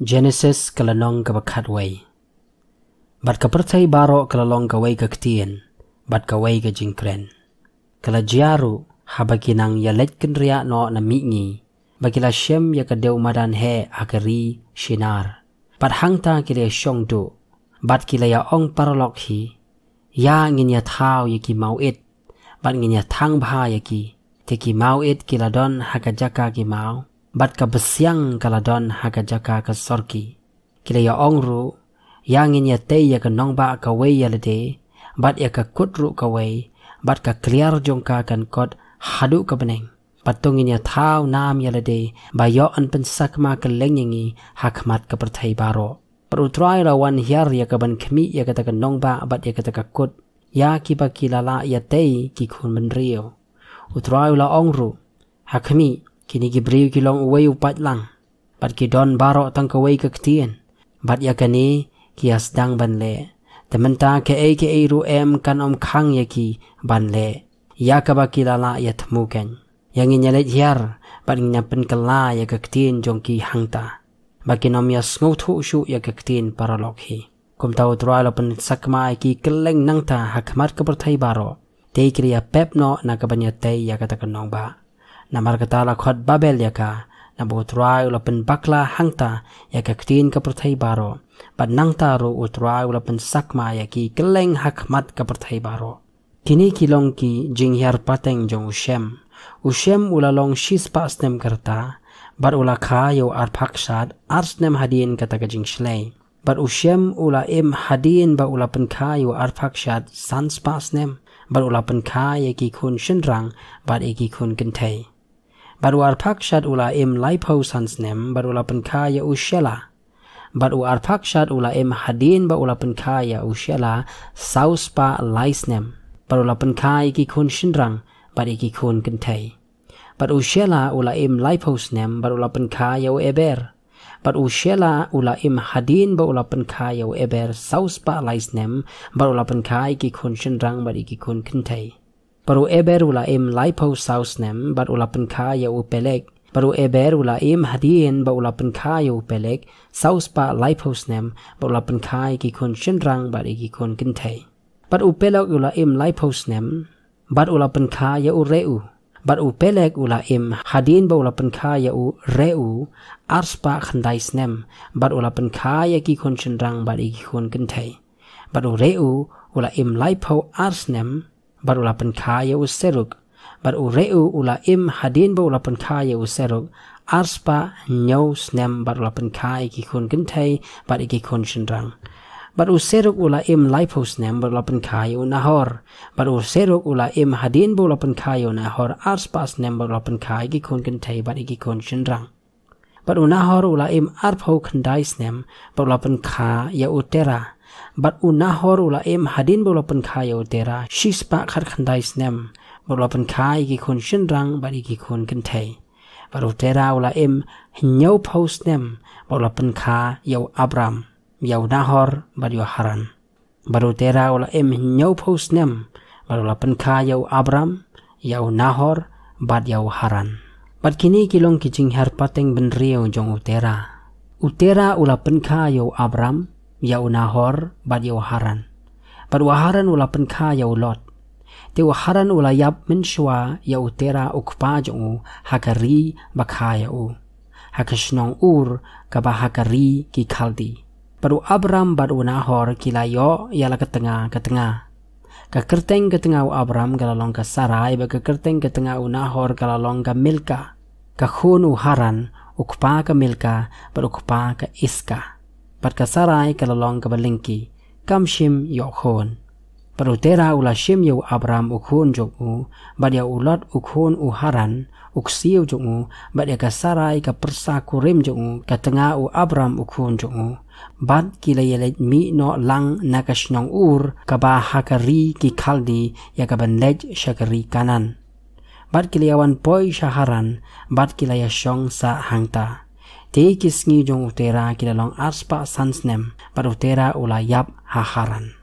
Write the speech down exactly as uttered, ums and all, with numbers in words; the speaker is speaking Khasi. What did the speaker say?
Jenesis ka lynnong kaba khatwei. Bad ka pyrthei baroh ka la long kawei ka ktien, bad kawei ka jingkren. Ka la jia ruh, haba ki nang ïaleit kynriah noh na mihngi, ba ki la shem ïa ka dew madan heh ha ka ri Shinar. Bad hangta ki la ïashong duh, bad ki la ïa ong paralok hi, ïa ngin ïa thaw ïa ki mawit, bad ngin ïa thang bha ïa ki, te ki mawit ki la don ha ka jaka ki maw, bad ka bsiang ka la don ha ka jaka ka sorki. Ki la ïa ong ruh, ïa ngin ïa tei ïa ka nongbah kawei ïa lade, bad ïa ka kut ruh kawei, bad ka kliar jong ka kan kot haduh ka bneng. Bad to ngin ïa thaw nam ïa lade, ba ïoh yn pynsakma kylleng ïa ngi ha khmat ka pyrthei baroh. Bad U Trai u la wan hiar ïa ka ban khmih ïa kata ka nongbah bad ïa kata ka kut, ïa kiba ki la lah ïa tei ki khun bynriew. U Trai u la ong ruh, ha khmih, kine ki briew ki long uwei u paidlang, bad ki don baroh tang kawei ka ktien, bad ïa kane ki ïa sdang ban leh. Te mynta kaei kaei ruh em kan ym khang ïa ki ban leh, ïa kaba ki la lah ïa thmu kein. Ïa ngin ïa leit hiar, bad ngin ïa pynkylla ïa ka ktien jong ki hangta, ba kin ym ïa sngewthuh shuh ïa ka ktien paralok hi. Kumta U Trai u la pynsakma ïa ki kylleng nangta ha khmat ka pyrthei baroh. Te ki la ïa pep noh na ka ban ïa tei ïa kata ka nongbah. Namar kata la khot Babel ïa ka, naba U Trai u la pynbakla hangta ïa ka ktien ka pyrthei baroh. Bad nangta ruh U Trai u la pynsakma ïa ki kylleng ha khmat ka pyrthei baroh. Kine ki long ki jinghiar pateng jong u Shem. U Shem u la long shispah snem ka rta, bad u la kha ïa u Arphaksad, ar snem hadien kata ka jingshlei. Bad u Shem u la im hadien ba u la pynkha ïa u Arphaksad san spah snem, bad u la pynkha ïa ki khun shynrang, bad ïa ki khun kynthei. Bad u Arphaksad u la im laiphew san snem, bad u la pynkha ïa u Shela. Bad u Arphaksad u la im hadien ba u la pynkha ïa u Shela saw spah lai snem, bad u la pynkha ïa ki khun shynrang, bad ïa ki khun kynthei. Bad u Shela u la im laiphew snem, bad u la pynkha ïa u Eber. Bad u Shela u la im hadien ba u la pynkha ïa u Eber saw spah lai snem, bad u la pynkha ïa ki khun shynrang, bad ïa ki khun kynthei. Bad u Eber u la im laiphew saw snem, bad u la pynkha ïa u Peleg. Bad u Eber u la im hadien ba u la pynkha ïa u Peleg saw spah laiphew snem, bad u la pynkha ïa ki khun shynrang, bad ïa ki khun kynthei. Bad u Peleg u la im laiphew snem, bad u la pynkha ïa u Reu. Bad u Peleg u la im hadien ba u la pynkha ïa u Reu ar spah khyndai snem, bad u la pynkha ïa ki khun shynrang, bad ïa ki khun kynthei. Bad u Reu u la im laiphew ar snem, bad u la pynkha ïa u Seruk. Bad u Reu u la im hadien ba u la pynkha ïa u Seruk ar spah hynñiew snem, bad u la pynkha ïa ki khun kynthei, bad ïa ki khun shynrang. Bad u Seruk u la im laiphew snem, bad u la pynkha ïa u Nahor. Bad u Seruk u la im hadien ba u la pynkha ïa u Nahor ar spah snem, bad u la pynkha ïa ki khun kynthei, bad ïa ki khun shynrang. Bad u Nahor u la im arphew khyndai snem, bad u la pynkha ïa u Tera. Bad u Nahor u la im hadien ba u la pynkha ïa u Tera shi spah khat khyndai snem, bad u la pynkha ïa ki khun shynrang, bad ïa ki khun kynthei. Bad u Tera u la im hynñiewphew snem, bad u la pynkha ïa u Abram, ïa u Nahor, bad ïa u Haran. Bad u Tera u la im hynñiewphew snem, bad u la pynkha ïa u Abram, ïa u Nahor, bad ïa u Haran. Bad kine ki long ki jinghiar pateng bynriew jong u Tera. U Tera u la pynkha ïa u Abram, ïa u Nahor, bad ïa u Haran. Bad u Haran u la pynkha ïa u Lot. Te u Haran u la ïap mynshuwa ïa u Tera u kpa jong u ha ka ri ba kha ïa u, ha ka shnong Ur kaba ha ka ri ki Khaldi. Bad u Abram bad u Nahor ki la ïoh ïa la ka tnga ka tnga. Ka kyrteng ka tnga u Abram ka la long ka Sarai, bad ka kyrteng ka tnga u Nahor ka la long ka Milka. Ka khun u Haran, u kpa ka Milka, bad u kpa ka Iska. Bad ka Sarai ka la long kaba lyngki, kam shym ïoh khun. Bad u Tera u la shim ïa u Abram u khun jong u, bad ïa u Lot u khun u Haran, u ksiew jong u, bad ïa ka Sarai ka pyrsa kurim jong u, ka tnga u Abram u khun jong u. Bad ki la ïaleit mih noh lang na ka shnong Ur, kaba ha ka ri ki Khaldi, ïa ka ban leit sha ka ri Kanaan. Bad ki la ïawan poi sha Haran, bad ki la ïashong sah hangta. Te ki sngi jong u Tera ki la long arspah san snem, bad u Tera u la ïap ha Haran.